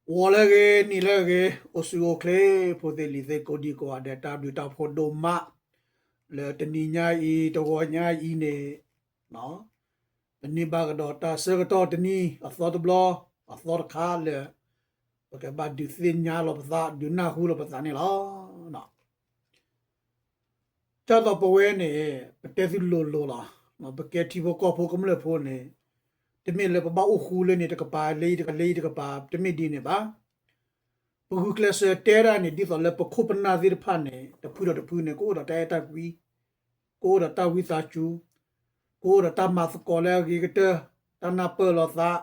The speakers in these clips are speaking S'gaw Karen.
ဂီၤလၢအဂ့ၤ နံၤလၢအဂ့ၤ အိၣ်ဆူၣ်အိၣ်ချ့ ဖိသ့ၣ်လံၤသ့ၣ်ကိးဒံကိးဂၤဒဲး တၢ်ဘျုးတၢ်ဖှိၣ်ဒိၣ်မး လၢတနံၤညါအံၤ တဂီၤညါအံၤန့ၣ် ပန့ၢ်ဘၣ်ကဒီးတၢ်ဆၢကတီၢ်တနံၤ အသီတဘျီ အသီတခါလၢ ပကဘၣ်ဒုးသ့ၣ်ညါလီၤပသး ဒုးနၢ်ဟူလီၤပသးန့ၣ်လီၤ. ဒ်သိးပဝဲန့ၣ် ပတဲသုလိၤလိၤလီၤ. ပကဲထံဖိကီၢ်ဖိကမျၢၢ်ဖိန့ၣ် တမ့ၢ်လၢပဘၣ်အိၣ်ဃူလၢန့ၣ်တကပၤ လၢအံၤတကပၤ လၢအံၤတကပၤ တမ့ၢ်ဒ်န့ၣ်ဘၣ်. ပဂုာ်ကျဲးစၢးတဲဒၣ်န့ၣ် ဒ်သိးလၢပခိၣ်ပနၢ်သ့ၣ်တဖၣ်န့ၣ် တဖုဒီးတဖုန့ၣ် ကအိၣ်ဒီးတၢ်အဲၣ်တၢ်ကွံ, ကအိၣ်ဒီးတၢ်ဝံသးစူၤ, ကအိၣ်ဒီးတၢ်မၤသကိးလၢအဂ့ၤကတၢၢ်, တၢ်နၢ်ပၢၢ်လိာ်သး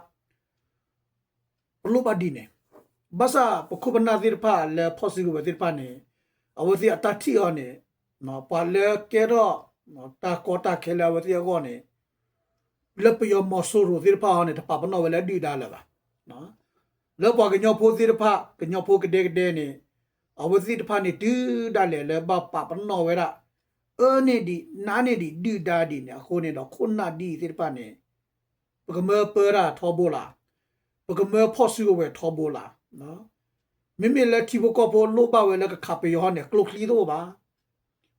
ပလိၣ်ဘၣ်ဒ်န့ၣ်, ဘၣ်ဆၣ်ပခိၣ်ပနၢ်သ့ၣ်တဖၣ်လၢဖီၣ်စုကဝဲၤသ့ၣ်တဖၣ်န့ၣ် အဝဲသ့ၣ်အတၢ်ထံၣ်အီၤန့ၣ် ပှၤလၢကဲထီၣ် တၢ်ကီတၢ်ခဲလၢအဝဲသ့ၣ်အဂီၢ်န့ၣ် လၢပယီၤမီၤစိရိၤသ့ၣ်တဖၣ်အီၤန့ၣ် တပာ်ပနီၣ်ဝဲလၢအဒုၣ်အဒါလၢၤဘၣ်. လၢပှၤကညီဖိသ့ၣ်တဖၣ် ကညီဖိကဒဲကဒဲန့ၣ် အဝဲသ့ၣ်တဖၣ်န့ၣ် တုၤဒၣ်လဲာ်လၢဘၣ်ပာ်ပနီၣ်ဝဲဒၣ် အၢန့ၢ်ဒံး နါန့ၢ်ဒံး ဒုၣ်ဒါဒ်န့ၣ် အဃိန့ၣ်ဒီး ခိၣ်နၢ်ဒ်အံၤသ့ၣ်တဖၣ်န့ၣ် ပကမၢပၢတၢ်ထီဘိလၢ်, ပကမၢဖီၣ်စုကဝဲၤထီဘိလၢ်. မ့မ့ၢ်လၢထံဖိကီၢ်ဖိလိၣ်ဘၣ်ဝဲလၢကခးပယီၤဟီန့ၣ် ကျိချံတအိၣ်ဘၣ်,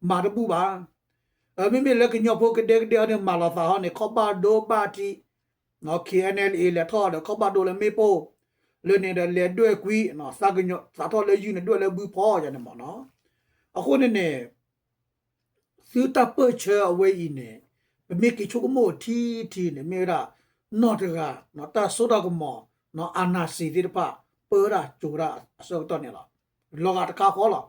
မၤတဘူၣ်ဘၣ်. မ့မ့ၢ်လၢကညီဖိကဒဲကဒဲအီၤန့ၣ် မၤလီၤသးဟီန့ၣ် ခီၣ်ဘၣ်ဒိဘၣ်ထံး KNLA လဲၤထီၣ်ဒီး ခီၣ်ဘၣ်ဒိလၢမ့ၣ်ပိၢ် လၢန့ၣ်ဒီးလဲၤဒွဲၣ်ကွံာ် သးကညီၤ သးထီၣ်လၢယုၢ်န့ၣ် ဒွဲၣ်လၢဘုဖီယၤန့ၣ်မ့ၢ်နီၤ. အဃိန့ၣ်န့ၣ် သုတၢ်ပၢၢ်ဆၢအဝဲအံၤန့ၣ် ပမ့ၢ်က့ၤဆိကမိၣ်ထံထံန့ၣ် မ့ၢ်ဝဲဒၣ် နီၢ်တဂၤ တၢ်စိတၢ်ကမီၤ နီၢ်အာဏာရှင်သ့ၣ်တဖၣ် ပၢတၢ်ကၠိၤတၢ်အဆၢကတီၢ်န့ၣ်လီၤ. လီၤဂာ်တခါဃီလီၤ.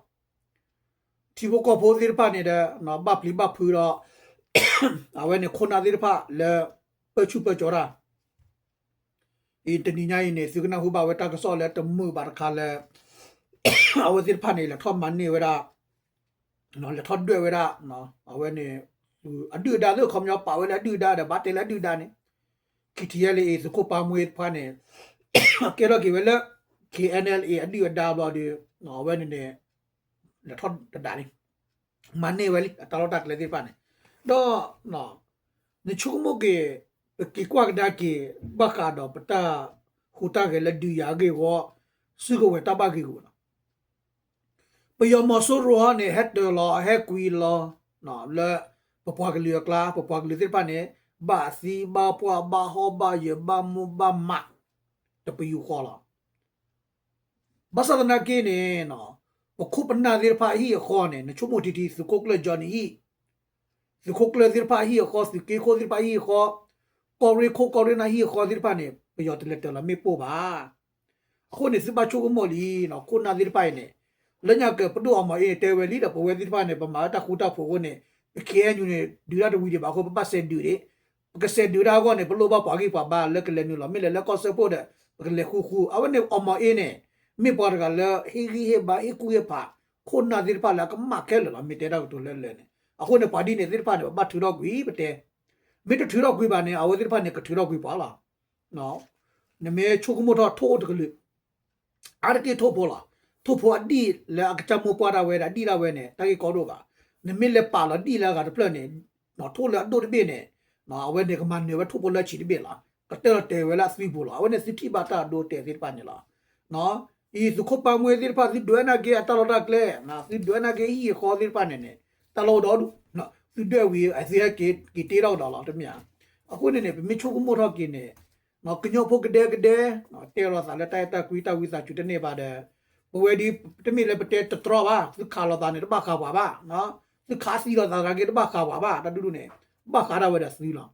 ထံဖိကီၢ်ဖိသ့ၣ်တဖၣ်န့ၣ်ဒီး ဘၣ်ပျံၤဘၣ်ဖုးဒီး အဝဲန့ၣ်ခိၣ်နၢ်သ့ၣ်တဖၣ်လၢ ပၢဆူၣ်ပၢကၠီၤတၢ် အံၤတနံၤညါအံၤန့ၣ် သုကနၢ်ဟူဘၣ်ဝဲတၢ်ကစီၣ်လၢတမုာ်ဘၣ်တခါလၢ အဝဲသ့ၣ်တဖၣ်န့ၣ် လဲၤထီၣ်မၤန့ၢ်ဝဲဒၣ် လဲၤထီၣ်ဒွဲၣ်ဝဲဒၣ် အဝဲန့ၣ် အဒုၣ်အဒါသ့ၣ် ခီပညီပာ်ဝဲလၢအဒုၣ်အဒါဒီး ဘၣ်တဲလၢအဒုၣ်အဒါန့ၣ် KTLA သုးခိၣ်ပၢ်မှဲတဖၣ်န့ၣ် ကဲထီၣ်က့ၤဝဲလၢ KNLA အဒုၣ်အဒါဘျီဒီး အဝဲန့ၣ်န့ၣ် လဲၤထီၣ်တဒၣ်န့ၣ် မၤန့ၢ်ဝဲလံ အတၢ်လီၢ်တၢ်ကျဲသ့ၣ်တဖၣ်န့ၣ် ဒီး နဆိကမိၣ်က့ၤ ပက့ၤကွၢ်ကဒါက့ၤ ဘၣ်ဃးဒီးပတၢ်ဟူးတၢ်ဂဲၤလၢဒုးယၤအဂ့ၢ်အဂီၢ် စုကဝဲၤတၢ်ဘၣ်ဂ့ၢ်ဂီၢ်လီၤ. ပယီၤမီၤစိရိၤဟီန့ၣ် ဟဲတၢၤလီၤ ဟဲကွံာ်လီၤ လၢ ပပှၤကလုာ်အကျါ ပပှၤကလုာ်သ့ၣ်တဖၣ်န့ၣ် ဘၣ်သံဘၣ်ပှၢ်ဘၣ်ဟီၣ်ဘၣ်ယၢၤဘၣ်မိၢ်ဘၣ်မး တပယူာ်ဃီလီၤ. ဘၣ်ဆၣ်သနာ်က့န့ၣ် ပခိၣ်ပနၢ်သ့ၣ်တဖၣ်အဟံၣ်အဃီန့ၣ် နဆိကမိၣ်ထံထံ သုးခိၣ်ကျၢၢ်ကၠီနံၤဟံၣ် သုးခိၣ်ကျၢၢ်သ့ၣ်တဖၣ်အဟံၣ်အဃီ သုးက့ခိၣ်သ့ၣ်တဖၣ်အဟံၣ်အဃီ ကီၢ်ရ့ၣ်ခိၣ်ကီၢ်ရ့ၣ်နၢ်ဟံၣ်အဃီသ့ၣ်တဖၣ်န့ၣ် ပယီၤတလဲၤတၢၤလီၤမ့ၣ်ပိၢ်ဘၣ်. အဃိန့ၣ် သုဘၣ်ဆိကမိၣ်လံ ခိၣ်နၢ်သ့ၣ်တဖၣ်အံၤန့ၣ် လၢညါကပဒိၣ်အီမီၤအ့န့ၣ် တဲဝဲလံဒီး ပဝဲသ့ၣ်တဖၣ်န့ၣ် ပမၤလၢတၢ်ဃူတၢ်ဖိးအဃိန့ၣ် ပ ခ့အဲၣ်ယူၣ်န့ၣ် ဒုးတၢ်တဝံၤဒံးဘၣ်အဃိ ပဘၣ်စဲးဒုးဒံး ပကစဲးဒုးတၢ်အဂီၢ်န့ၣ် ပလိၣ်ဘၣ်ပှၤဂံၢ်ပှၤဘါလၢကလဲၤနုာ်လီၤ မ့ၢ်လဲၤလၢကီၢ်စၢဖှိၣ်ဒီး ပကလဲၤဃူဃူ အဝဲန့ၣ်အီမီၤအ့န့ၣ် မ့ၢ်ပှၤတဂၤလၢဟ့ၣ်ဂံၢ်ဟ့ၣ်ဘါ ဟ့ၣ်ကူၣ်ဟ့ၣ်ဖး ခိၣ်နၢ်သ့ၣ်တဖၣ်လၢအကမၣ်ခဲလၢာ်လီၤ မ့ၢ်တဲတၢ်ကတိၤလၢလၢာ်န့ၣ် အဃိန့ၣ် ပှၤဒ်န့ၣ်သ့ၣ်တဖၣ်န့ၣ် ပဘၣ်ထုးထီၣ်ကွံာ်ပတဲ မ့ၢ်တထုးထီၣ်ကွံာ်ဘၣ်န့ၣ် အဝဲသ့ၣ်တဖၣ်န့ၣ် ကထုးထီၣ်ကွံာ်ပှၤလီၤ. နမ့ၢ်ဆိကမိၣ်ထီၣ်ထိၣ်အိၣ်တကလုာ် အါတက့ၢ်ထိၣ်ဖိလီၤ. ထိၣ်ဖိအဒံၣ်လၢအကစၢ်မိၢ်ပှၢ်ဒၣ်ဝဲဒီး အဒံၣ်ဒၣ်ဝဲန့ၣ် တၢ်ဂ့ၢ်ကီဒိၣ်ဘၣ်. နမ့ၢ်လဲၤပာ်လီၤဒံၣ်လၢအဂၤတဖျၢၣ်န့ၣ် ထိၣ်လၢအဒိၣ်တဘ့ၣ်န့ၣ် အဝဲန့ၣ်ကမၤနၢၤဝဲထိၣ်ဖိလၢအဆံးတဘ့ၣ်လီၤ. ကတၢၢ်လီၤတဲာ်ဝဲလၢအသွံပူၤလီၤ. အဝဲန့ၣ်သုထံၣ်ဘၣ်တၢ်အဒိအတဲာ်သ့ၣ်တဖၣ်န့ၣ်လီၤ. အံၤသုးခိၣ်ပၢ်မှဲသ့ၣ်တဖၣ် သုဒွဲးနာ်က့အတၢ်လီၢ်တၢ်ကျဲ သုဒွဲးနာ်က့ဟံၣ်အဃီသ့ၣ်တဖၣ်န့ၣ်န့ၣ် တၢ်လီၢ်အိၣ်ဒီဒူၣ် သုဒွဲးဝံၤ သုဟဲက့ၤတ့ထီၣ်ကဒီးလီၤ တမ့ၢ်ဧါ. အဃိန့ၣ်န့ၣ် ပမ့ၢ်ဆိကမိၣ်ထီၣ်က့ၤန့ၣ် ကညီဖိကဒဲကဒဲ တဲလိာ်သးလၢတၢ်အဲၣ်တၢ်ကွံတၢ်ဝံသးစူၤတန့ၢ်ဘၣ်ဒီး ပဝဲဒ် တမ့ၢ်လၢပတဲတတြီဘၣ် သုခးလိာ်သးန့ၣ် တဘၣ်ဃးပှၤဘၣ် သုခးသံလိာ်သးနာ်က့ တဘၣ်ဃးပှၤဘၣ် တၢ်ဒူၣ်ဒူၣ်န့ၣ် ဘၣ်ဃးဒၣ်ဝဲဒီးသုလီၤ.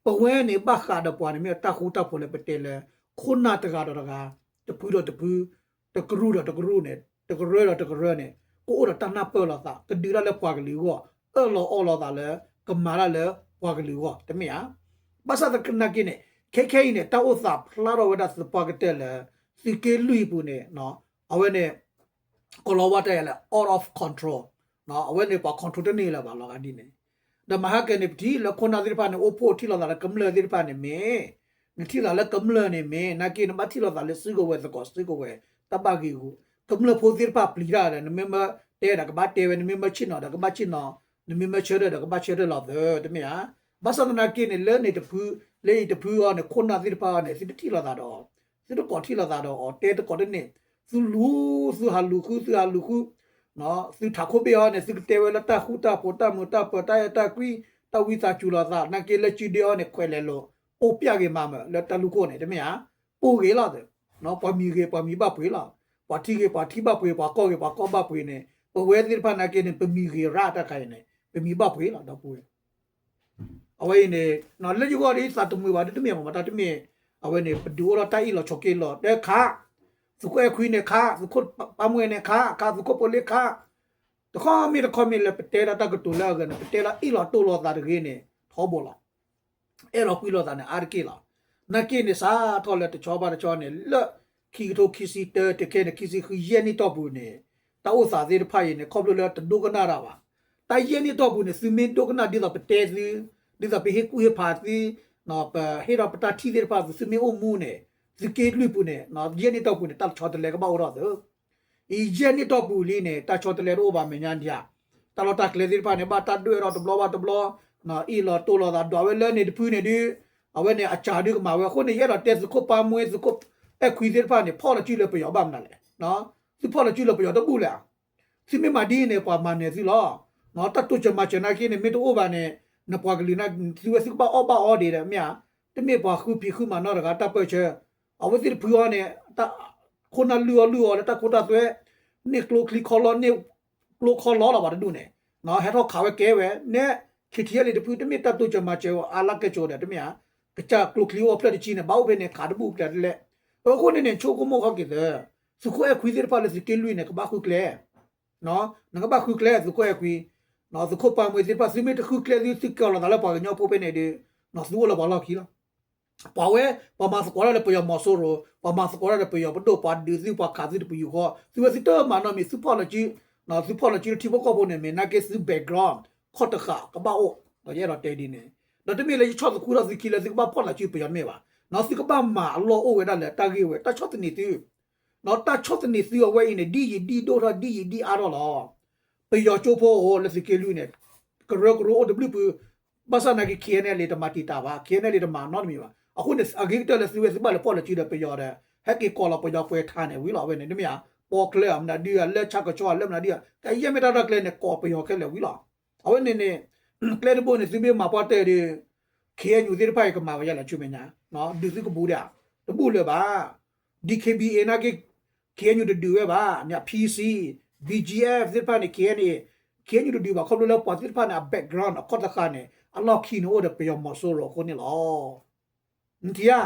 ပဝဲန့ၣ်ဘၣ်ဃးဒီးပှၤန့ၣ် မ့ၢ်တၢ်ဃူတၢ်ဖိးလၢပတဲလၢ ခိၣ်နၢ်တဂၤဒီးတဂၤ တဖုဒီးတဖု တကရူၢ်ဒီးတကရူၢ်န့ၣ် တကရၢဒီးတကရၢန့ၣ် ကအိၣ်ဒီးတၢ်နၢ်ပၢၢ်လိာ်သး ကဒုးတၢ်လၢပှၤကလုာ်အဂီၢ် အၢၣ်လီၤအီလီၤသးလၢ ကမၤတၢ်လၢပှၤကလုာ်အဂီၢ် တမ့ၢ်ဧါ. ဘၣ်ဆၣ်သနာ်က့န့ၣ် ခဲခဲအံၤန့ၣ် တၢ်အိၣ်သးဖျါထီၣ်ဝဲဒၣ်သပှၢ်ကတၢၢ်လၢ သုးက့လွံၢ်အပူၤန့ၣ် အဝဲန့ၣ် ကီၤလၤဝါတဲယၤလၢ out of control အဝဲန့ၣ်ပှၤ control တန့ၢ်လၢၤဘၣ်လီၤဂာ်ဒ်န့ၣ် ဒီးမဟါကဲန့ၣ် ပထံၣ်လၢခိၣ်နၢ်သ့ၣ်တဖၣ်န့ၣ် အိၣ်ဖှိၣ်ထံၣ်လိာ်သးလၢကမျၢၢ်သ့ၣ်တဖၣ်န့ၣ်မ့ၢ် နထံၣ်သးလၢကမျၢၢ်န့ၣ်မ့ၢ် နာ်က့နဘၣ်ထံၣ်လိာ်သးလၢစုကဝဲၤသကိးစုကဝဲၤ တၢ်ဘၣ်ဂ့ၢ်ဂူာ် ကမျၢၢ်ဖိသ့ၣ်တဖၣ်ပျံၤတၢ်ဒီး နမ့ၢ်မၢတဲဒီးကဘၣ်တဲဝဲ နမ့ၢ်မၢဆ့ၣ်နီၤဒီးကဘၣ်ဆ့ၣ်နီၤ နမ့ၢ်မၢဆၢထၢၣ်ဒီးကဘၣ်ဆၢထၢၣ်လီၤသၢ တမ့ၢ်ဧါ. ဘၣ်ဆၣ်သနာ်က့န့ၣ် လၢန့ၣ်တဖု လၢအံၤတဖုအီၤန့ၣ် ခိၣ်နၢ်သ့ၣ်တဖၣ်အီၤန့ၣ် သုတထံၣ်လိာ်သးဒီး သုတကိးထံၣ်လိာ်သးဒီးအီၤ တဲတကိးတန့ၢ်, သုလူၤ, သုဟးလူၤဃု, သုဟးလူၤဃု, သုထးခိၣ်ဘ့ၣ်အီၤန့ၣ် သုကတဲဝဲလၢတၢ်ဃူတၢ်ဖိး တၢ်မုာ်တၢ်ပၢၤ တၢ်အဲၣ်တၢ်ကွံ တၢ်ဝံသးစူၤလိာ်သး နာ်က့လၢစုဒ့အီၤန့ၣ် ခွဲးလဲၤလိာ် အိၣ်ပျဲၢ်ဂ့ၤမးမး လၢတၢ်လူၢ်ခိၣ်န့ၣ် တမ့ၢ်ဧါ. ပူၤဂ့ၤလီၤ, ပှၤမံၤဂ့ၤ ပှၤမံၤဘၣ်ပှ့ၤလီၤ, ပှၤထံဂ့ၤ ပှၤထံဘၣ်ပှ့ၤ, ပှၤကီၢ်ဂ့ၤ ပှၤကီၢ်ဘၣ်ပှ့ၤန့ၣ် ပဝဲသ့ၣ်တဖၣ်နာ်က့န့ၣ် ပမံၤဂ့ၤရၣ်တၢ်ခါအံၤန့ၣ် ပမံၤဘၣ်ပှ့ၤလီၤ ဒီပုၢ်ဝဲၢ် အဝဲအံၤန့ၣ် လၢယဂီၢ်ဒီး ယသးတမုာ်ဘၣ်ဒီး တမ့ၢ်မ့ၢ်မတၤတမ့ၢ်, အဝဲန့ၣ် ပဒုးအိၣ်ထီၣ်တၢ်အ့ၣ်လိာ်ဆိးက့လိာ် တဲခါ, သုးခိၣ်အဲၣ်ခွံန့ၣ်ခါ, သုးခိၣ်ပၢ်မွဲန့ၣ်ခါ, ခါသုးခိၣ်ဖိလ့ခါ, တခီမ့ၢ်တခီမ့ၢ်လၢပတဲဒၣ်တၢ်ကတိၤလၢအဂၤန့ၣ် ပတဲလၢအ့ၣ်လိာ်တိၢ်လိာ်သးတဂ့ၤန့ၣ် ထီဘိလီၤ. အဲၣ်လိာ်ကွံလိာ်သးန့ၣ် အါတက့ၢ်လီၤ. နာ်က့န့ၣ် စးထီၣ်လၢတဆီဘၣ်တဆီန့ၣ် လၢခံကထိခံဆံတၢ တုၤခဲအံၤန့ၣ် ခံဆံဃု ယဲၢ်နံၣ်တီၢ်ပူၤန့ၣ် တၢ်အိၣ်သးသ့ၣ်တဖၣ်အံၤန့ၣ် ခီဖျိလၢတဒိကနၣ်တၢ်ဘၣ်. တၢ်ယဲၢ်နံၣ်တီၢ်ပူၤန့ၣ် သုမ့ၢ်ဒိကနၣ်ဒ်သိးပတဲသု, ဒ်သိးပဟ့ၣ်ကူၣ်ဟ့ၣ်ဖးသု, ပဟ့ၣ်ဒီးပတၢ်ထံၣ်သ့ၣ်တဖၣ်သု သုမ့ၢ်အိၣ်မူန့ၣ် သုးက့လွံၢ်ပူၤန့ၣ် ယဲၢ်နံၣ်တီၢ်ပူၤန့ၣ် တၢ်ဆီတလဲကဘၣ်အိၣ်ထီၣ်သု အံၤယဲၢ်နံၣ်တီၢ်ပူၤလံန့ၣ် တၢ်ဆီတလဲတအိၣ်ဘၣ်မဲာ်ညါဒံးဧါ. တၢ်လီၢ်တၢ်ကျဲသ့ၣ်တဖၣ်န့ၣ် ဘၣ်တၢ်ဒွဲၣ်ထီၣ်တဘျီဘၣ်တဘျီ, အ့ၣ်လိာ်တိၢ်လိာ်သးဒွးဝဲလၢန့ၣ်တဖုန့ၣ်ဒုး, အဝဲန့ၣ်အစှၤဒုးကမၤဝဲအဃိန့ၣ် ယအဲၣ်ဒိးတဲသုးခိၣ်ပၢ်မွဲ သုးခိၣ်အဲၣ်ခွံသ့ၣ်တဖၣ်န့ၣ် ဖီၣ်လီၤစုလၢပယီၤဘၣ်မနုၤလဲၣ်. သုဖီၣ်လီၤစုလၢပယီၤတဘူၣ်လၢၤဧါ. သုမ့ၢ်မၤဒ်အံၤန့ၣ် ပှၤမၤနၢၤသုလီၤ. တၢ်တိစၢၤမၤစၢၤနာ်က့န့ၣ် မ့ၢ်တအိၣ်ဘၣ်န့ၣ် နပှၤကလုာ်န့ၣ် သုဝဲသုကဘၣ်အီၣ်ဘၣ်အီဒံးဒီး မ့ၢ်ဧါ. တမ့ၢ်ပှၤဃုဖံးဃုမၤနီတဂၤတၢ်ပၢၢ်ဆၢ အဝဲသ့ၣ်တဖုအီၤန့ၣ် ခိၣ်နၢ်လုၢ်အီၣ်လုၢ်အီလၢတၢ်ခိတၢ်သွဲ, န့ၢ်ကျိချံခီလီ န့ၢ်ကျိခီလီလီၤဘၣ်တဒူၣ်န့ၣ်, ဟဲထီၣ်ခးဝဲကဲဝဲ, နဲ ခံထံၣ်လံတဖု တမ့ၢ်တၢ်တိစၢၤမၤစၢၤအါလၢကဲၣ်ကၠိဒီး တမ့ၢ်ဧါ, ကစၢ်ကျိချံအိၣ်ဖျၢၣ်တဆံန့ၣ် ဘၣ်အိၣ်ဖဲန့ၣ် ခးတဘူၣ်ကျဲတလဲၣ်. အဃိန့ၣ်န့ၣ် ဆိကမိၣ်ခီက့ၤသၢ, သုးခိၣ်အဲၣ်ခွံသ့ၣ်တဖၣ်လၢသုးက့လွံၢ်န့ၣ် ကဘၣ်ဃုကျဲ နကဘၣ်ဃုကျဲသုးခိၣ်အဲၣ်ခွံ, သုးခိၣ်ပၢ်မွဲသ့ၣ်တဖၣ် သုမ့ၢ်တဃုကျဲသု သုကဲလီၤသးလၢပှၤကညီဖိဖဲန့ၣ်ဒီး, သုအိၣ်လၢပှၤလီၢ်ခံလီၤ. ပှၤဝဲ ပှၤမၤသကိးတၢ်လၢပယီၤမီၤစိရိၤ, ပှၤမၤသကိးတၢ်လၢပယီၤပဒိၣ် ပှၤဒုးသု ပှၤခးသုတပယူာ်ဃီ, သုဝဲသုတမၤနီတမံၤ သုဖီၣ်လီၤစု, သုဖီၣ်လီၤစုလၢထံဖိကီၢ်ဖိန့ၣ် မ့ၢ်နာ်က့သု background ခီၣ်တဃာ်ကဘၣ်အိၣ်, ယအဲၣ်ဒိးတဲဒ်န့ၣ်, ဒီးတမ့ၢ်လၢယဆီၣ်သခူထီၣ်သုခံလၢသုကဘၣ်ဖီၣ်လီၤစုပယီၤတမ့ၢ်ဘၣ်, သုကဘၣ်မၤအလီၢ်အိၣ်ဝဲဒၣ်လၢတၢ်ဂ့ၢ်ဝဲ တၢ်ဆီၣ်သနံးသု တၢ်ဆီၣ်သနံးသုအဝဲအံၤန့ၣ် ဒ်ယံာ်ဒ်ဒိၣ်ထီၣ်ဒ်ယံာ်ဒ်အါထီၣ်လီၤ. ပယီၤကၠိဖိအိၣ်လၢသုးက့လွံၢ်န့ၣ် ကရၢကရိအိၣ်တဘျုးဖု, ဘၣ်ဆၣ်နာ်က့ ခ့ၣ်အဲၣ်အ့ၣ် တမၤတံာ်တာ်ဘၣ်, ခ့ၣ်အဲၣ်အ့ၣ် တမၤနီတမံၤဘၣ်. အဃိန့ၣ် အဂ့ၤကတၢၢ်လၢသုဝဲသုဘၣ်လဲၤဖီၣ်လီၤစုဒီးပယီၤဒီး ဟဲက့ၤကိးလီၤပယီၤပှဲၤထးန့ၣ်ဝံၤလီၤ. အဝဲန့ၣ် တမ့ၢ်ဧါ, ပီၣ်ချၢအမနုၤဒုး လၢဆၣ်ကဆီအလၢမနုၤဒုး ကယဲၢ်မ့ၢ်တၢ်ရဲၣ်တၢ်ကျဲၤန့ၣ် ကိးပယီၤခဲလၢာ်ဝံၤလီၤ. အဝဲန့ၣ်န့ၣ် ကျဲတဘိန့ၣ် သုမ့ၢ်မၤပှၢ်တၢၢ်ဒီး ခ့ၣ်အဲၣ်ယူၣ်သ့ၣ်တဖၣ်အံၤ ကမၤဝဲယဲလဲၣ် ဆူမဲာ်ညါ, ဒုးသုကဘူးဒၣ်, တဘူးလၢၤဘၣ်. ဒ် ခ့ၣ်ဘံၣ်အ့ၣ် နာ်က့ ခ့ၣ်အဲၣ်ယူၣ် တဒုးဝဲဘၣ်, မ့ၢ် ပီၣ်စံၣ်, ဘီၣ်ကၠံၣ် သ့ၣ်တဖၣ်န့ၣ် ခ့ၣ်အဲၣ်အ့ၣ်, ခ့ၣ်အဲၣ်ယူၣ် တဒုးဘၣ် ခီဖျိလၢပှၤသ့ၣ်တဖၣ်န့ၣ် အ background အခီၣ်တဃာ်န့ၣ် အလီၢ်ခံန့ၣ်အိၣ်ဒီးပယီၤမီၤစိရိၤအဃိန့ၣ်လီၤ. နထံၣ်ဧါ,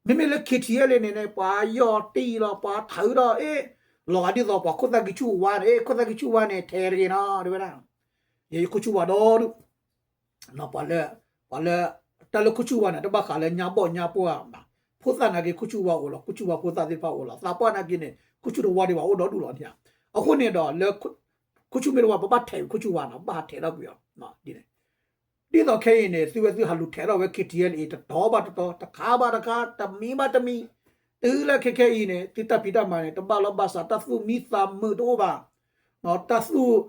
မ့မ့ၢ်လၢ ခ့ၣ်ထံၣ်အဲၣ်လ့ၣ် န့ၣ်န့ၣ် ပှၤယီၢ်တံၢ်လီၤ ပှၤထၢဒီး အ့ၣ်, လီၤဂာ်ဒ်သိးပှၤခိၣ်သၣ်ကံဆူၣ်ဝါန့ၣ် အ့ၣ် ခိၣ်သၣ်ကံဆူၣ်ဝါန့ၣ် ထဲတဂ့ၤနီၤ တဲဝဲဒၣ်, ယဲယခိၣ်ဆူၣ်ဝါဒီဒူၣ် ပှၤလၢ ပှၤလၢ တၢ်လၢခိၣ်ဆူၣ်ဝါန့ၣ် တဘၣ်ဃးလၢညါဘီၣ်ညါပှၢ်ဘၣ်, ဖိသၣ်နာ်က့ ခိၣ်ဆူၣ်ဝါအိၣ်လီၤ ခိၣ်ဆူၣ်ဝါဖိသၣ်သ့ၣ်တဖၣ်အိၣ်လီၤ သးပှၢ်နာ်က့န့ၣ် ခိၣ်ဆူၣ်တဝါဒံးဘၣ်အိၣ်ဒီဒူၣ်လီၤန့ၣ်ဧါ. အဃိန့ၣ်ဒီးလၢ ခိၣ်ဆူၣ်မ့ၢ်တဝါ ပဘၣ်ထဲးဝဲခိၣ်ဆူၣ်ဝါနီၤ ဘၣ်ထဲးထီၣ်ကွံာ်အီၤ ဒ်န့ၣ် ဒ်သိးခဲအံၤန့ၣ် သုဝဲသုဟးလူၤထဲးထီၣ်ဝဲ ခ့ၣ်ထံၣ်အဲၣ်လ့ၣ် တတီၤဘၣ်တတီၤ တခါဘၣ်တခါ တမံၤဘၣ်တမံၤ, တုၤလၢခဲခဲအံၤန့ၣ် သုတၢ်ဖံးတၢ်မၤန့ၣ် တဘၣ်လီၤဘၣ်စး တၢ်သူၣ်မံသးမုာ်တအိၣ်ဘၣ်, တၢ်သူၣ်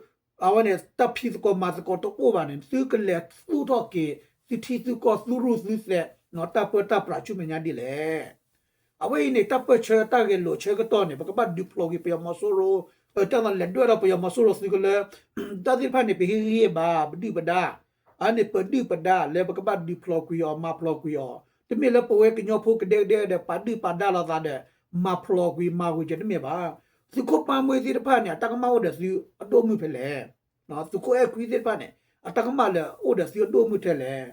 အဝဲန့ၣ် တၢ်ဖံးသကိးမၤသကိးတအိၣ်ဘၣ်န့ၣ် သုကလဲၤသူၣ်ထီၣ်က့ၤ သုထံသုကီၢ် သုရူၢ်သုသဲး တၢ်ပၢတၢ်ပြးဆူမဲာ်ညါဒ်လဲၣ်. အဝဲအံၤန့ၣ် တၢ်ပၢၢ်ဆၢတၢ်ဂဲၤလိာ်ဆၢကတီၢ်န့ၣ် ပကဘၣ်ဒုးဖျိးကွံာ်ပယီၤမီၤစိရိၤ, တၢ်လဲၤဒွဲၣ်ဒီးပယီၤမီၤစိရိၤသုကလၢ တၢ်သ့ၣ်တဖၣ်န့ၣ် ပဟ့ၣ်ဂံၢ်ဟ့ၣ်ဘါ ပဒုၣ်ပဒါ, အန့ၣ်ပဒုၣ်ပဒါလၢပကဘၣ်ဒုးဖျိးကွံာ်အီၤ မၤဖျိးကွံာ်အီၤ, တမ့ၢ်လၢပဝဲကညီဖိကဒဲကဒဲဒီး ပာ်ဒုၣ်ပာ်ဒါလိာ်သးဒီး မၤဖျိးကွံာ်မၤဝံၤက့ၤတမ့ၢ်ဘၣ်. သုးခိၣ်ပၢ်မှဲသ့ၣ်တဖၣ်န့ၣ် အတၢ်ကမၣ်အိၣ်ဒီးသုအဒိၣ်မုၢ်ဖဲလဲၣ်. သုးခိၣ်အဲၣ်ခွံသ့ၣ်တဖၣ်န့ၣ် အတၢ်ကမၣ်လၢအိၣ်ဒီးသုအဒိၣ်မုၢ်ထဲလဲၣ်.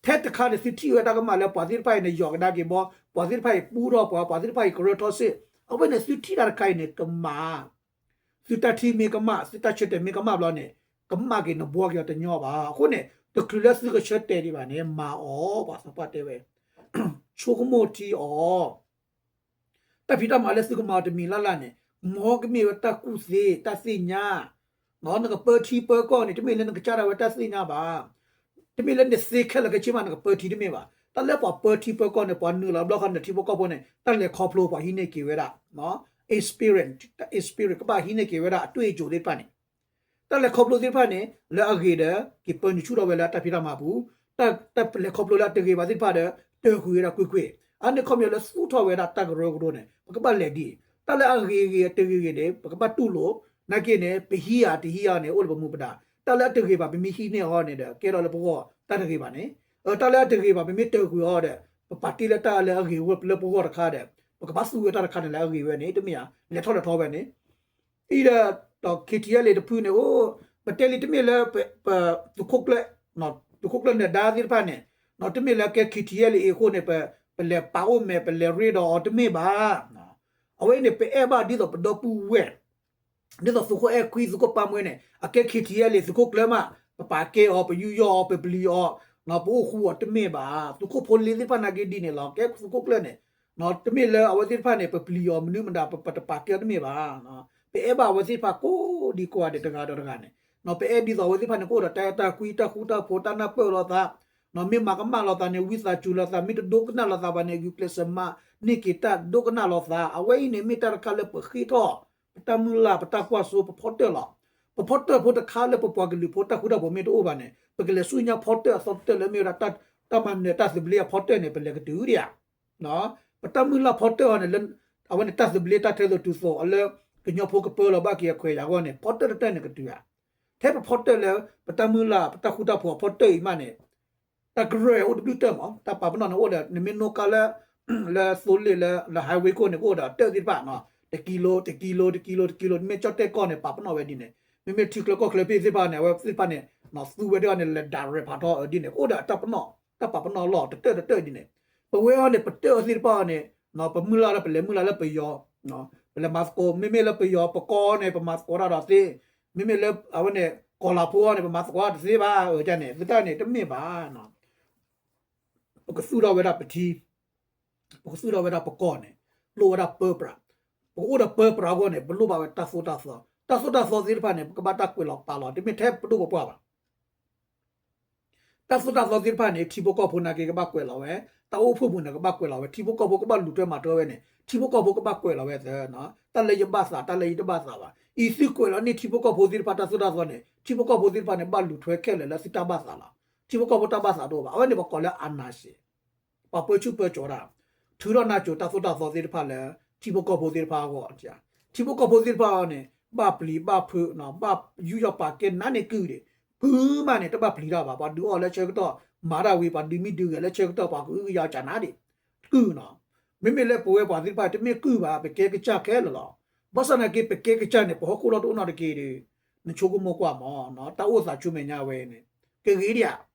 ထဲတခါန့ၣ် သုထံၣ်ဝဲတၢ်ကမၣ်လၢပှၤသ့ၣ်တဖၣ်အံၤန့ၣ် ယီၤကဒါက့ၤဘီ, ပှၤသ့ၣ်တဖၣ်အံၤပူထီၣ်ပှၤ, ပှၤသ့ၣ်တဖၣ်အံၤကရၢထီၣ်စ့ၢ်, အဝဲန့ၣ်သုထံၣ်တၢ်တခါအံၤန့ၣ် ကမၤ သုတၢ်ထံၣ်မ့ၢ်ကမၣ်, သုတၢ်ဆၢတဲာ်မ့ၢ်ကမၣ်ဘျီန့ၣ်, ကမၣ်က့ၤနဘှီက့ၤအီၤတညီဘၣ်. အဃိန့ၣ် တချုးလၢသုကဆၢတဲာ်ဒံးဘၣ်န့ၣ် မၤအီၤ, ပှၤသးပှၢ်တဲဝဲ, ဆိကမိၣ်ထံအီၤ, တၢ်ဖံးတၢ်မၤလၢသုကမၤအီၤတမံၤလၢ်လၢ်န့ၣ်, မ်ကမ့ၢ်ဝဲတၢ်ကူၣ်သ့, တၢ်သ့ၣ်ညါ, နကပၢထံပၢကီၢ်န့ၣ် တမ့ၢ်လၢနကစၢ်ဒၣ်ဝဲတၢ်သ့ၣ်ညါဘၣ်. တမ့ၢ်လၢနသ့ခဲလၢာ်ခဲဆ့မး နကပၢထံတမ့ၢ်ဘၣ်. တၢ်လၢပှၤပၢထံပၢကီၢ်န့ၣ် ပှၤနုာ်လီၤဘျီဃီနထံဖိကီၢ်ဖိန့ၣ် တၢ်လဲၤခီဖျိပှၤဟံးန့ၢ်က့ၤဝဲဒၣ်, experience, experience ကဘၣ်ဟံးန့ၢ်က့ၤဝဲဒၣ်အတွေ့အကြုံသ့ၣ်တဖၣ်န့ၣ်, တၢ်လဲၤခီဖျိသ့ၣ်တဖၣ်န့ၣ် လၢအဂ့ၤဒီး က့ၤပၢနုာ်ဆူၣ်ထီၣ်ဝဲလၢတၢ်ဖံးတၢ်မၤအပူၤ, တၢ်လဲၤခီဖျိလၢအတဂ့ၤဘၣ်သ့ၣ်တဖၣ်ဒီး တၢၢ်ကွံာ်ဝဲဒၣ်ကွ့ၢ်ကွ့ၢ်. အန့ၣ်ခီပညီလၢသူၣ်ထီၣ်ဝဲဒၣ်တၢ်ကရၢကရိန့ၣ် ပကဘၣ်လဲၤဒ်အံၤ, တၢ်လၢအဂ့ၤဂ့ၤအတဂ့ၤဂ့ၤန့ၣ် ပကဘၣ်တူၢ်လိာ်, နာ်က့န့ၣ် ပဟံးဧါတဟံးဧါန့ၣ် အိၣ်လၢပမူပဒါ, တၢ်လၢအတဂ့ၤဘၣ် ပမ့ၢ်ဟံးန့ၢ်အီၤန့ၣ်ဒီး ကဲထီၣ်လၢပဂီၢ်တၢ်တဂ့ၤဘၣ်န့ၣ်, တၢ်လၢအတဂ့ၤဘၣ် ပမ့ၢ်တဂ့ၤအီၤဒီး ပပာ်တ့ၢ်လၢတၢ်လၢအဂ့ၤဝဲလၢပဂီၢ်တခါဒီး ပကဘၣ်သူဝဲတၢ်တခါန့ၣ်လၢအဂ့ၤဝဲန့ၣ် တမ့ၢ်ဧါ, လဲၤထီၣ်လဲၤထီဝဲန့ၣ် အံၤဒီး ဒီး ခ့ထံအဲလ် တဖုန့ၣ် အိၣ် ပတဲလံတမ့ၢ်လၢ ပ သုးခိၣ်ကျၢၢ် သုးခိၣ်ကျၢၢ်နၢၤဒါသ့ၣ်တဖၣ်န့ၣ် တမ့ၢ်လၢကဲ ခ့ထံအဲလ် အဃိန့ၣ် ပလဲၤပာ်အိၣ်မဲာ် ပလဲၤရ့ဒီးအီၤတမ့ၢ်ဘၣ်. အဝဲအံၤန့ၣ် ပအဲၣ်ဘၣ်ဒ်သိးပဒီပုၢ်ဝဲၢ် ဒ်သိးသုးခိၣ်အဲၣ်ခွံ သုးခိၣ်ပၢ်မှဲန့ၣ် အကဲ ခ့ထံအဲလ် သုးခိၣ်ကျၢၢ်မး ပပာ်ကဲအီၤ ပယူးယီၣ်အီၤ ပပျံၤအီၤ ပအိၣ်ဃူအီၤတမ့ၢ်ဘၣ်. သုးခိၣ်ဖိလ့သ့ၣ်တဖၣ်နာ်က့ဒ်န့ၣ်လီၤ. ကဲသုးခိၣ်ကျၢၢ်န့ၣ် တမ့ၢ်လၢအဝဲသ့ၣ်တဖၣ်န့ၣ် ပပျံၤအီၤမနုၤမတၤ ပတပာ်ကဲအီၤတမ့ၢ်ဘၣ်. ပအဲၣ်ဘၣ်အဝဲသ့ၣ်တဖၣ်ကိးဒံကိးဂၤဒဲးတဂၤဒီးတဂၤန့ၣ် ပအဲၣ်ဒ်သိးအဝဲသ့ၣ်တဖၣ်န့ၣ် ကအိၣ်ဒီးတၢ်အဲၣ်တၢ်ကွံ တၢ်ဃူတၢ်ဖိး တၢ်နၢ်ပၢၢ်လိာ်သး မ့ၢ်မၤကမၣ်လိာ်သးန့ၣ် ဝံသးစူၤလိာ်သး မ့ၢ်တဒိကနၣ်လိာ်သးဘၣ်န့ၣ် ဂုာ်ကျဲးစၢးမၤန့ၢ်က့ၤတၢ်ဒိကနၣ်လိာ်သး. အဝဲအံၤန့ၣ် မ့ၢ်တၢ်တခါလၢပဃ့ထီၣ် ပတၢ်မုၢ်လၢ် ပတၢ်ကွၢ်စိ ပဖီတၢၣ်လီၤ. ပဖီတၢၣ်ဖိတခါလၢပပှၤကလုာ်ဖိ တၢ်ဃူတၢ်ဖိးမ့ၢ်တအိၣ်ဘၣ်န့ၣ် ပကလဲၤဆူညါဖီတၢၣ်အသီတၢၣ်လၢမ့ၢ်ဝဲဒၣ် တၢ်မၤနၢၤတၢ်သဘျ့အဖီတၢၣ်န့ၣ် ပလဲၤကတုၤဒံးဧါ. ပတၢ်မုၢ်လၢ်ဖီတၢၣ်အီၤန့ၣ် လၢ အဝဲန့ၣ်တၢ်သဘျ့တၢ်ထဲသိးတုၤသိးအီၤလၢ ကညီဖိကပၢလီၤဘၣ်က့ၤအခွဲးယာ်အဂီၢ်န့ၣ် ဖီတၢၣ်တတၢၣ်န့ၣ်ကတုၤဧါ. ထဲပဖီတၢၣ်လၢ ပတၢ်မုၢ်လၢ် ပတၢ်ဃူတၢ်ဖိးအဖီတၢၣ်အံၤမးန့ၣ် တၢ်ကရၢၢ်အိၣ်တဘျုးတၢၣ်မး တၢ်ပာ်ပနီၣ်န့ၣ်အိၣ်ဒီး နမ့ၢ်နီၣ်ကါလၢ လၢသိလ့ၣ်လၢ လၢ highway ခိၣ်န့ၣ် ကအိၣ်ဒီးတၢၣ်သ့ၣ်တဖၣ် တကံလိ တကံလိ တကံလိ တကံလိ နမ့ၢ်ကၠီၣ်တဲၣ်ကီၢ်န့ၣ် ပာ်ပနီၣ်ဝဲဒ်န့ၣ် မ့မ့ၢ်ထံချၢကီၢ်ချၢဖဲသ့ၣ်တဖၣ်န့ၣ် အဝဲသ့ၣ်တဖၣ်န့ၣ် သူဝဲဒၣ်န့ၣ် လဲၤ direct ဖးထီၣ်ဒ်န့ၣ် ကအိၣ်ဒီးတၢ်ပနီၣ် တၢ်ပာ်ပနီၣ်လီၢ်တတၢၣ်တတၢၣ်ဒ်န့ၣ် ပဝဲအံၤန့ၣ် ပတၢၣ်အီၤသ့ၣ်တဖၣ်အံၤန့ၣ် ပမုၢ်လၢ်လၢပလဲၤမုၢ်လၢ်လၢပယီၤ ပလဲၤမၤသကိး မ့မ့ၢ်လၢပယီၤပကီၢ်န့ၣ် ပမၤသကိးတၢ်ဒီးသ့ မ့မ့ၢ်လၢအဝဲန့ၣ် ကီၢ်လၤဖိအံၤန့ၣ် ပမၤသကိးတသ့ဘၣ် အန့ၣ် သုတၢ်န့ၣ် တမ့ၢ်ဘၣ် ပကသူၣ်ထီၣ်ဝဲဒၣ်ပထံ ပကသူၣ်ထီၣ်ဝဲဒၣ်ပကီၢ်န့ၣ် လိၣ်ဝဲဒၣ်ပၢပြး ပကအိၣ်ဒီးပၢပြးအဂီၢ်န့ၣ် ပလိၣ်ဘၣ်ဝဲတၢ်သိၣ်တၢ်သီ တၢ်သိၣ်တၢ်သီသ့ၣ်တဖၣ်န့ၣ် ပကဘၣ်တၢ်ကွဲးလီၤပာ်လီၤ တမ့ၢ်ထဲပဒိၣ်ပပှၢ်ဘၣ် တၢ်သိၣ်တၢ်သီသ့ၣ်တဖၣ်န့ၣ် ထံဖိကီၢ်ဖိနာ်က့ကဘၣ်ကွဲးလီၤဝဲ တၢ်အိၣ်ဖှိၣ်ပူၤန့ၣ်ကဘၣ်ကွဲးလီၤဝဲ ထံဖိကီၢ်ဖိကဘၣ်လူၤထွဲမၤထွဲဝဲန့ၣ် ထံဖိကီၢ်ဖိကဘၣ်ကွဲးလီၤဝဲသၢ တၢ်လၢယဘၣ်သး တၢ်လၢယတဘၣ်သးဘၣ် အံၤသုကွဲးလီၤန့ၢ်ထံဖိကီၢ်ဖိသ့ၣ်တဖၣ်တၢ်သိၣ်တၢ်သီန့ၣ် ထံဖိကီၢ်ဖိသ့ၣ်တဖၣ်န့ၣ် ဘၣ်လူၤထွဲခဲလၢာ်လၢသုတၢ်ဘၣ်သးလီၤ ထံဖိကီၢ်ဖိတၢ်ဘၣ်သးတအိၣ်ဘၣ် အဝဲန့ၣ်ပကိးလၢ အာဏာရှင် ပှၤပၢဆူၣ်ပၢစိးတၢ် ထုးထီၣ်နၢ်စိၤတၢ်သိၣ်တၢ်သီသ့ၣ်တဖၣ်လၢ ထံဖိကီၢ်ဖိသ့ၣ်တဖၣ်အဂီၢ် ထံဖိကီၢ်ဖိသ့ၣ်တဖၣ်အံၤန့ၣ် ဘၣ်ပျံၤဘၣ်ဖုး ဘၣ်ယူးယီၣ်ပာ်ကဲနးန့ၢ်ကုၢ်ဒံး ကုၢ်မးန့ၣ် တဘၣ်ပျံၤတၢ်ဘၣ် ပှၤဒုးအီၣ်လၢဆၢကတီၢ် မၤတၢ်ဝံၤ ပှၤဒုးမံဒုးဂဲၤလၢဆၢကတီၢ် ပှၤကအုကယၤကနးဒံး ကုၢ်နီၤ မ့မ့ၢ်လၢပဝဲပှၤသ့ၣ်တဖၣ် တမ့ၢ်ကုၢ်ဘၣ် ပကဲကစၢ်ခဲလၢာ်လီၤ ဘၣ်ဆၣ်သနာ်က့ ပကဲကစၢ်န့ၣ် ပဟီၣ်ခိၣ်လီၢ်တအိၣ်နီတက့ၢ်ဒီး နဆိကမိၣ်ကွၢ်မး တၢ်အိၣ်သးဆူမဲာ်ညါဝဲန့ၣ် ကဂ့ၤ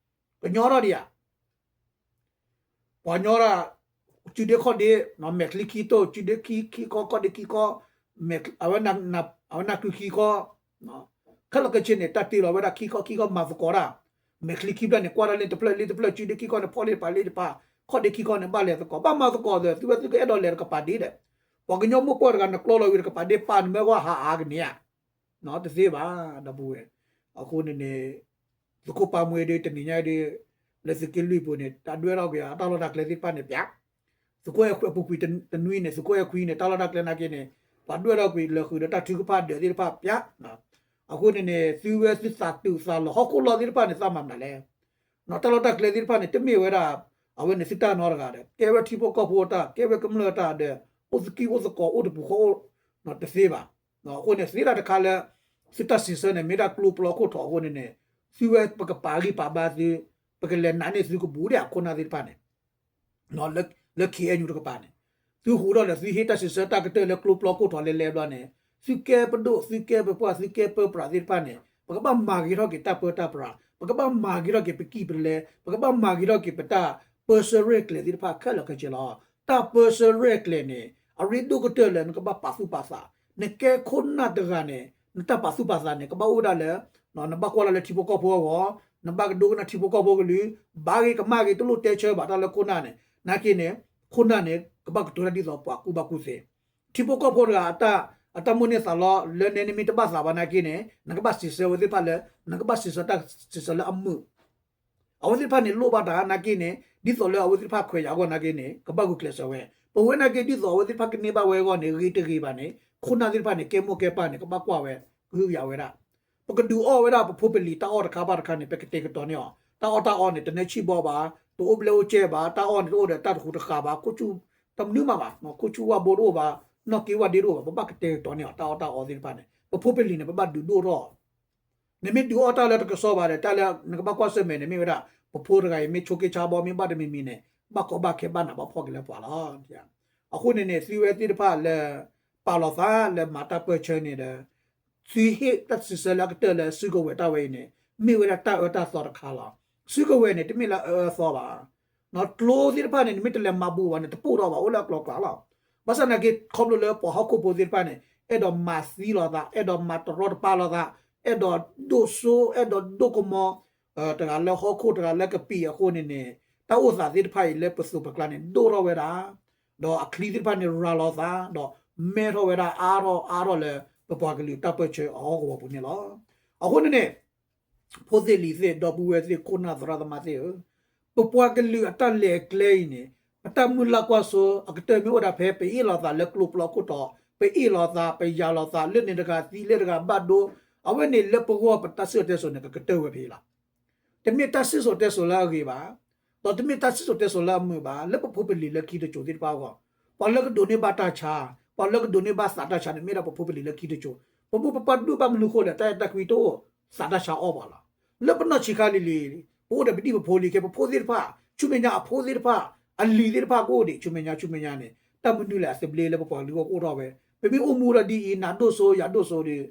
ဒံးဧါ ကညီထီၣ်ဒံးဧါ ပှၤညီတၢ် စုဒ့ခီၣ်ဒ့ မဲာ်ချံခံတိၢ် စုဒ့ခံခီ ခီၣ်ဒ့ခံခီ အဝဲနၢ်ကုခံခီ ခဲလၢာ်ခဲဆ့န့ၣ် တၢ်တ့လီၤဝဲဒၣ်ခံခီခံခီ မၤသကိးတၢ် မဲာ်ချံခံဖျၢၣ်န့ၣ် ကွၢ်တၢ်လ့တဖျၢၣ်လ့တဖျၢၣ် စုဒ့ခံခီန့ၣ် ဖီၣ်လ့တပၤလ့တပၤ ခီၣ်ဒ့ခံခီန့ၣ် ဘၣ်လဲၤသကိး ဘၣ်မၤသကိးဒီး သုဝဲသုကအဲၣ်ဒိးလဲၤတကပၤဒ့ဒီး ပှၤကညီမိၢ်ပှၢ်တဂၤ နကျီလီၤဝံၤတကပၤဒ့ပာ် နမ့ၢ်ကွၢ်ဟးအါကန့ၢ်ဧါ တသ့ဘၣ် ဒီပုၢ်ဝဲၢ် အဃိန့ၣ်န့ၣ် သုးခိၣ်ပၢ်မှဲဒီး တနံၤညါဒီး လၢသုးက့လွံၢ်ပူၤန့ၣ် တၢ်ဒွဲၣ်ထီၣ်ကွံာ်အတၢ်လီၢ်တၢ်ကျဲသ့ၣ်တဖၣ်န့ၣ် ပျး သုးခိၣ်အဲၣ်ခွံအပူၤကွံာ်တနွံန့ၣ် သုးခိၣ်အဲၣ်ခွံန့ၣ် တၢ်လီၢ်တၢ်ကျဲနာ်က့န့ၣ် ပှၤဒွဲၣ်ထီၣ်ကွံာ်လၢဃုာ်ဒီးတၢ်ထုကဖၣ်ဒၢးသ့ၣ်တဖၣ် ပျး အဃိန့ၣ်န့ၣ် သုဝဲသုသးတုးသးလီၤ ဟီၣ်ခိၣ်လီၢ်သ့ၣ်တဖၣ်န့ၣ် သးမၤမနုၤလဲၣ် တၢ်လီၢ်တၢ်ကျဲသ့ၣ်တဖၣ်န့ၣ် တမ့ၢ်ဝဲဒၣ် အဝဲန့ၣ်သုတၢ်နီတဂၤဒီး ကဲဝဲထံဖိကီၢ်ဖိအတၢ် ကဲဝဲကမျၢၢ်အတၢ်ဒီး အိၣ်သကံၢ်အိၣ်သကိးအိၣ်တပူၤဃီအိၣ် တသ့ဘၣ် အဃိန့ၣ် သ့တၢ်တခါလၢ သုတၢ်စံးဆၢန့ၣ် မ့ၢ်ဒၣ်ကျိပျီခိၣ်ထီၣ်အဃိန့ၣ်န့ၣ် သုဝဲပကပာ်ဂံၢ်ပာ်ဘါသု ပကလဲၤနာ်န့ၢ်သုကဘူးဒံးအခိၣ်နၢ်သ့ၣ်တဖၣ်န့ၣ် လၢ ခ့ၣ်အဲၣ်ယူၣ် တကပၤန့ၣ် သုဟူးထီၣ်ဒီးသုဟ့ၣ်တၢ်စံးဆၢတၢ်ကတၢၢ်လၢကျိပျီခိၣ်ထီၣ်လဲၤလဲၤဘျီန့ၣ် သုကဲပဒိၣ် သုကဲပပှၢ် သုကဲပၢပြးသ့ၣ်တဖၣ်န့ၣ် ပကဘၣ်မၤဂ့ၤထီၣ်က့ၤတၢ်ပၢတၢ်ပြး ပကဘၣ်မၤဂ့ၤထီၣ်က့ၤပကံၢ်ပလဲ ပကဘၣ်မၤဂ့ၤထီၣ်က့ၤပတၢ်ပၢဆှၢရဲၣ်ကျဲၤသ့ၣ်တဖၣ်ခဲလၢာ်ခဲဆ့လီၤ. တၢ်ပၢဆှၢရဲၣ်ကျဲၤန့ၣ် အရ့ဒိၣ်ကတၢၢ်လၢနကဘၣ်ပာ်သူၣ်ပာ်သး နကဲခိၣ်နၢ်တဂၤန့ၣ် နတၢ်ပာ်သူၣ်ပာ်သးန့ၣ် ကဘၣ်အိၣ်ဝဲဒၣ်လၢ နဘၣ်ကွၢ်လၢ်လၢထံဖိကီၢ်ဖိအဂီၢ် နဘၣ်ကဒိကနၣ်ထံဖိကီၢ်ဖိကလုာ် ဘၣ်ဂ့ၤကမၣ်ဂ့ၤ တလိၣ်တဲဆၢဘၣ်တၢ်လၢခိၣ်နၢ်န့ၣ် နာ်က့န့ၣ် ခိၣ်နၢ်န့ၣ် ကဘၣ်ကတိၤတၢ်ဒ်သိးပှၤကူၣ်ဘၣ်ကူၣ်သ့ ထံဖိကီၢ်ဖိတဂၤ အတၢ်မိၣ်န့ၢ်သးလီလၢနဲနမ့ၢ်တဘၣ်သးဘၣ်နာ်က့န့ၣ် နကဘၣ်စံးဆၢဝဲသ့ၣ်တဖၣ်လၢ နကဘၣ်စံးဆၢတၢ်စံးဆၢလၢအမုာ် အဝဲသ့ၣ်တဖၣ်န့ၣ် လိၣ်ဘၣ်တၢ်နာ်က့န့ၣ် ဒ်သိးလၢအဝဲသ့ၣ်တဖၣ်ခွဲးယာ်အဂီၢ်နာ်က့န့ၣ် ကဘၣ်ဂုာ်ကျဲးစၢးဝဲ ပဝဲနာ်က့ဒ်သိးအဝဲသ့ၣ်တဖၣ်ကန့ၢ်ဘၣ်ဝဲအဂီၢ်န့ၣ် ဂ့ၤတဂ့ၤဘၣ်န့ၣ် ခိၣ်နၢ်သ့ၣ်တဖၣ်န့ၣ် ကဲမိၢ်ကဲပၢ်န့ၣ် ကဘၣ်ကွၢ်ဝဲ ကဟုကယာ်ဝဲဒၣ် ပကဒုးအီၣ်ဝဲဒၣ်ပဖိပလံၤတၢ်အီၣ်တခါဘၣ်တခါန့ၣ် ပကတဲာ်ကတီၤန့ၢ်အီၤ တၢ်အီၣ်တၢ်အီန့ၣ် တနၢၤဆံၣ်ဘီဘၣ်, တအိၣ်ဘျဲၣ်အိၣ်ကဲဘၣ်, တၢ်အီၣ်န့ၣ်တအိၣ်ဒီးတၢ်တဃူတဃာ်ဘၣ်, ခိၣ်ဆူၣ်တမနုၤမးဘၣ်, ခိၣ်ဆူၣ်ဝၣ်ဘိတအိၣ်ဘၣ်, နီၣ်က့ဝၣ်ဒ့တအိၣ်ဘၣ်, ပဘၣ်ကတဲာ်ကတီၤန့ၢ်အီၤ တၢ်အီၣ်တၢ်အီသ့ၣ်တဖၣ်န့ၣ် ပဖိပလံၤန့ၣ် ပဘၣ်ဒုးဒိၣ်ထီၣ် နမ့ၢ်ဒုးအီၣ်တၢ်လၢတကစီၣ်ဘၣ်ဒီး တၢ်လၢနကဘၣ်ကွၢ်ဆၢၣ်မဲာ်န့ၣ် မ့ၢ်ဝဲဒၣ် ပဖိတဂၤအံၤ မ့ၢ်ဆိးက့ဆါဘီ မ့ၢ်ဘၣ်တမံၤမံၤန့ၣ် ဘၣ်ကီဘၣ်ခဲဘၣ်နးဘၣ်ဖှီၣ်က့ၤလၢပှၤလီၤ. အဃိန့ၣ်န့ၣ် သုဝဲသ့ၣ်တဖၣ်လၢ ပာ်လီၤသးလၢမၤတၢ်ပၢၢ်ဆၢန့ၣ်ဒီး သုဟ့ၣ်တၢ်စံးဆၢလၢအကတၢၢ်လၢစုကဝဲၤတၢ်ဝဲအံၤန့ၣ် မ့ၢ်ဝဲဒၣ်တၢ်အၢတၢ်သီတခါလီၤ. စုကဝဲၤန့ၣ် တမ့ၢ်လၢအအၢအသီဘၣ် ကျိသ့ၣ်တဖၣ်န့ၣ် နမ့ၢ်တလဲၤမၤဘူးဘၣ်န့ၣ် တပိၢ်ထီၣ်ဘၣ် အိၣ်လၢအကျိၤကျါလီၤ. ဘၣ်ဆၣ်နာ်က့ ခီဖျိလၢပှၤဟီၣ်ခိၣ်ဖိသ့ၣ်တဖၣ်န့ၣ် အဲၣ်ဒိးမၤသံလိာ်သး အဲၣ်ဒိးမၤတရီတပါလိာ်သး အဲၣ်ဒိးဒိၣ်စိ အဲၣ်ဒိးဒိၣ်ကမီၤ တဂၤလၢဟီၣ်ခိၣ် တဂၤလၢကပံာ်အဃိန့ၣ်န့ၣ် တၢ်အိၣ်သးသ့ၣ်တဖၣ်အံၤလၢပသိးပကျါန့ၣ် ဒိၣ်ထီၣ်ဝဲဒၣ် ဒီးအချံသ့ၣ်တဖၣ်န့ၣ် ရၤလီၤသး ဒီးမဲထီၣ်ဝဲဒၣ်အါထီၣ်အါထီၣ်လၢ ပပှၤကလုာ်တၢ်ပၢၢ်ဆၢအဟီၣ်ကဝီၤပူၤန့ၣ်လီၤ. အဃိန့ၣ်န့ၣ် ဖိသ့ၣ်လံၤသ့ၣ် ဒီပုၢ်ဝဲၢ်သ့ၣ် ခိၣ်နၢ်သရၣ်သမါသ့ၣ်ဧၢ, ပပှၤကလုာ်အတၢ်လဲၤကျဲအံၤန့ၣ် ပတၢ်မုၢ်လၢ်ကွၢ်စိ အကတၢၢ်မ့ၢ်အိၣ်ဒၣ်ဖဲ ပအ့ၣ်လိာ်သးလၢကျိပျီခိၣ်တီ, ပအ့ၣ်လိာ်သး ပယၤလိာ်သး လၢန့ၣ်တဂၤသံ လၢတဂၤဘၣ်ဒိ, အဝဲန့ၣ်လၢပဂီၢ်ပတၢ်စံၣ်စိၤတဲစိၤန့ၣ် ကကတၢၢ်ဝဲဖဲအံၤလီၤ. တမ့ၢ်တၢ်စံၣ်စိၤတဲစိၤလၢအဂ့ၤဘၣ်, ဒီးတမ့ၢ်တၢ်စံၣ်စိၤတဲစိၤလၢအမုာ်ဘၣ်, လၢပဖိပလံၤလၢခံတစိၤသ့ၣ်တဖၣ်အဂီၢ်, ပှၤလၢကဒိးန့ၢ်ဘၣ်တၢ်ဆါ, ပှၤလၢကဒိးန့ၢ်ဘၣ်သးတၢ်ဆါန့ၣ် မ့ၢ်ဒၣ်ပဖိပလံၤလၢခံတစိၤ, ပမိၢ်ပပၢ်ဒိၣ်ဘၣ်မနုၤဃိလဲၣ် တၢ်အဲၣ်တၢ်ကွံတအိၣ် သးတၢ်ဆါအီၣ်ပှၤလီၤ. လၢပနီၢ်ဆံးခါလံၤလံၤ ပအိၣ်ဒီးပဒံၣ်ပဖိလံၤခဲ ပဖိသ့ၣ်တဖၣ် ဆူမဲာ်ညါအဖိသ့ၣ်တဖၣ် အလံၤသ့ၣ်တဖၣ်ကအိၣ်ဒံး ဆူမဲာ်ညါ ဆူမဲာ်ညါန့ၣ် တၢ်မနုၤလဲၣ်အသဘျ့လၢပပှၤကလုာ်အဂီၢ်ကအိၣ်ထီၣ်ဝဲ, ပမ့ၢ်အိၣ်မူဒီးဒ်အံၤ နၤဒိၣ်စိ ယၤဒိၣ်စိဒီး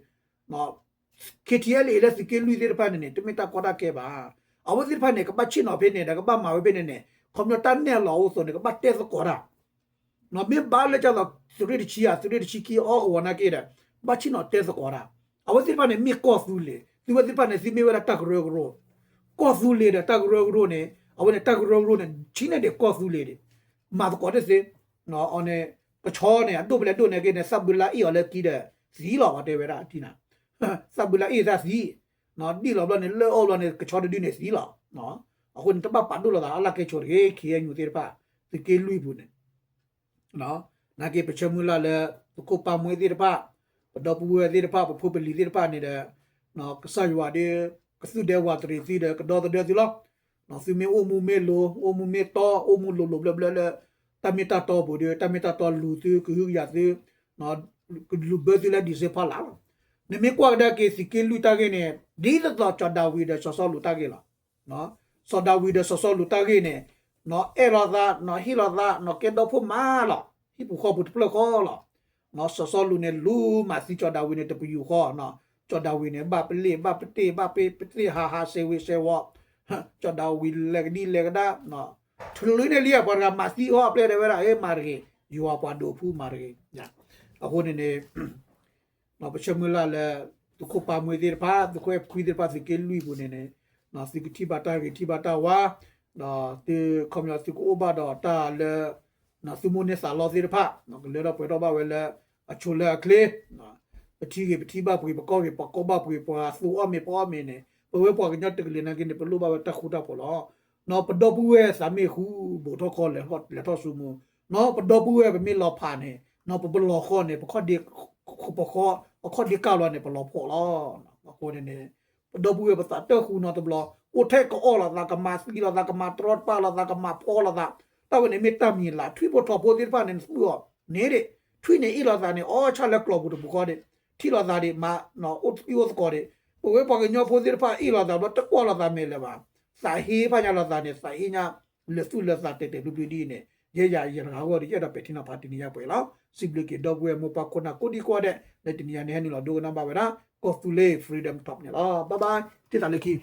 KTLA လၢသုးက့လွံၢ်သ့ၣ်တဖၣ်န့ၣ်န့ၣ် တမ့ၢ်တၢ်ကီတၢ်ခဲဘၣ်. အဝဲသ့ၣ်တဖၣ်န့ၣ် ကဘၣ်ဆ့ၣ်နီၤဖဲန့ၣ်ဒီး ကဘၣ်မၤဝဲဖဲန့ၣ်န့ၣ် ခီပညီတၢ်နဲၣ်လီၤအိၣ်အသိးန့ၣ် ကဘၣ်တဲသကိးတၢ် မ့ၢ်ဘၣ်လၢကသိး သုးရ့ၣ်တဆံဧါ သုးရ့ၣ်တဆံခံအီၣ်ကဝီၤနာ်က့ဒီး ဘၣ်ဆ့ၣ်နီၤတဲသကိးတၢ်. အဝဲသ့ၣ်တဖၣ်န့ၣ် မ့ၢ်ကီၢ်သူလ့ၤ, သုဝဲသ့ၣ်တဖၣ်န့ၣ် သုမ့ၢ်ဝဲဒၣ်တၢ်ကရၢကရိ, ကီၢ်သူလ့ၤဒီးတၢ်ကရၢကရိန့ၣ် အဝဲန့ၣ်တၢ်ကရၢကရိန့ၣ် ဆံးန့ၢ်ဒံးကီၢ်သူလ့ၤဒံး, မၤသကိးတသ့ အန့ၣ် ကဆီန့ၣ် အဒိၣ်ပလဲၣ်ဒိၣ်န့ၣ်က့န့ၣ် သၣ်ဘုလါအ့ၣ်အီၤလၢကံဒီး သံလီၤ ပှၤတဲဝဲဒၣ်အတံၢ်နၤ, သၣ်ဘုလါအ့ၣ်သၣ်သံ, ဒံၣ်လီၤဘျီန့ၣ် လၢအီၣ်ဘျီန့ၣ် ကဆီတဒုန့ၣ်သံလီၤ. အဃိန့ၣ် တဘၣ်ပာ်ဒိၣ်လိာ်သးအလၢ်ကဲဆိးတဂ့ၤ ခ့ၣ်အဲၣ်ယူၣ်သ့ၣ်တဖၣ် သုးက့လွံၢ်ပူၤန့ၣ် နာ်က့ပဆၢမုၢ်လၢ်လၢ ပခိၣ်ပၢ်မွ့သ့ၣ်တဖၣ်, ပဒီပုၢ်ဝဲၢ်သ့ၣ်တဖၣ်, ပဖိပလံၤသ့ၣ်တဖၣ်န့ၣ်ဒီး ကစၢ်ယွၤဒီး ကသူၣ်ဒဲဝးတရံးသုဒီးကဒီသဒၢသုလီၤ. သုမ့ၢ်အိၣ်မူမ့ၢ်လိၤ, အိၣ်မူမ့ၢ်တီ, အိၣ်မူလိၤလိၤဘျၢဘျၢလၢ တၢ်မ့ၢ်တၢ်တီပူၤဒီး တၢ်မ့ၢ်တၢ်တီလူၤသု ကဟုကယာ်သု, ကလူၤဘၢသုလၢဒံးစ့ဖီလာ်လီၤ. နမ့ၢ်ကွၢ်ကဒါက့ၤသုးက့လွံၢ်တၢ်ဂ့ၢ်န့ၣ် ဒ်သိးသိးစီၤဒၤဝံးဒီးစီၤစီလူးတၢ်ဂ့ၢ်လီၤ. စီၤဒၤဝံးဒီးစီၤစီလူးတၢ်ဂ့ၢ်န့ၣ် အဲၣ်လိာ်သး, ဟ့ၣ်လိာ်သး, ကဲဒီဖိမးလီၤ. ဟံၣ်ပူၤဃီပူၤတဖျၢၣ်ဃီလီၤ. စီၤစီလူးန့ၣ် လူၤမၤသံစီၤဒၤဝံးန့ၣ် တပယူာ်ဃီ, စီၤဒၤဝံးန့ၣ် ဘၣ်ပလ့ၣ်, ဘၣ်ပတ့ၢ်, ဘၣ်ပတ့ၢ်ဟးဟးစဲးဝ့ၤစဲးဝီၤ, စီၤဒၤဝံးလဲၤကဒံလဲၤကဒါ, ထုးလၢန့ၣ်လံ ပှၤတဂၤမၤသံဃီအပျဲၢ်တဲဝဲဒၣ် မၤတဂ့ၤ, ယွၤပှၤဒိးဖုမၤတဂ့ၤ. အဃိန့ၣ်န့ၣ် ပဆၢမုၢ်လၢ်လၢ သုးခိၣ်ပၢ်မွ့သ့ၣ်တဖၣ်, သုးခိၣ်အဲၣ်ခွံသ့ၣ်တဖၣ် သုးက့လွံၢ်ပူၤန့ၣ်န့ၣ် သုကထံၣ်ဘၣ်တၢ်ဂ့ၤထံၣ်ဘၣ်တၢ်ဝါ, ဒီးသုခီပညီသုကအိၣ်ဘၣ်ဒီးတၢ်လၢ သုမိၣ်န့ၢ်သးလီသ့ၣ်တဖၣ် ကလၢထီၣ်ပှဲၤထီၣ်ဘၣ်ဝဲလၢ အဆိလၢအချ့, ပထံဂ့ၤပထံဘၣ်ပှ့ၤ, ပကီၢ်ဂ့ၤပကီၢ်ဘၣ်ပှ့ၤ, ပှၤသူအီၣ်မ့ၤပအီၣ်မ့ၤန့ၣ် ပဝဲပှၤကညီတကလုာ်နာ်က့န့ၣ် ပလိၣ်ဘၣ်ဝဲတၢ်ဃူတၢ်ဖိးလီၤ. နီၢ်ပဒီပုၢ်ဝဲၢ်သးမ့ၢ်ဃူ ဘူးထီၣ်ခီလဲၤထီၣ်ဆူမူ, နီၢ်ပဒီပုၢ်ဝဲၢ်ပမ့ၢ်လီၤဖးန့ၣ် နီၢ်ပပလီၤဃီန့ၣ် ပခီၣ်ဒ့, ပဃီ အခီၣ်ဒ့ကၢ်လီၤန့ၣ် ပလီၤဖှီၣ်လီၤ. အဃိန့ၣ်န့ၣ် ပဒီပုၢ်ဝဲၢ်ပသးတၢ်ဃူနီၢ်တဘျီ, အိၣ်ထဲကအီၣ်လိာ်သး ကမၤသံလိာ်သး ကမၤတရီတပါလိာ်သး ကမၤဖီလိာ်သး, တၢ်ဝဲန့ၣ်မ့ၢ်တၢ်မံၤလၢ ထွံၣ်ဖိထိးဖိသ့ၣ်တဖၣ်န့ၣ် နသူအီၤန့ၣ်ဒံး, ထွံၣ်န့ၣ်အ့ၣ်လိာ်သးန့ၣ် အီၣ်ဆၣ်လၢကျီၢ်ပူၤတပူၤဃီဒံး, ထံၣ်လိာ်သးဒံး မၤအိၣ်သံအိၣ်သကိးဒံး, ပဝဲပှၤကညီဖိသ့ၣ်တဖၣ်အ့ၣ်လိာ်သးဘျီ တကွၢ်လိာ်သးမဲာ်လၢၤဘၣ်, သးဟ့ဖးညါလိာ်သးန့ၣ် သးဟ့ညါလၢသူၣ်လၢသးတဲာ်တဲာ်ဖျုးဖျုးဒ်အံၤန့ၣ်, ယဲယၤယတဂၤအဂီၢ်ဒီး ယအဲၣ်ဒိးပဲာ်ထံနီၤဖးတနံၤညါပှဲၤလီၤ. စံးဘျုးက့ၤဒီပုၢ်ဝဲၢ်မိၢ်ပၢ်ခိၣ်နၢ်ကိးဒံကိးဂၤဒဲး လၢတနံၤညါန့ၣ် ဟဲနုာ်လီၤဒိကနၣ်ဘၣ်ဝဲဒၣ် ကီၢ်သူလ့ၤ Freedom Talk န့ၣ်လီၤ. Bye bye ထံၣ်သးလၢခံ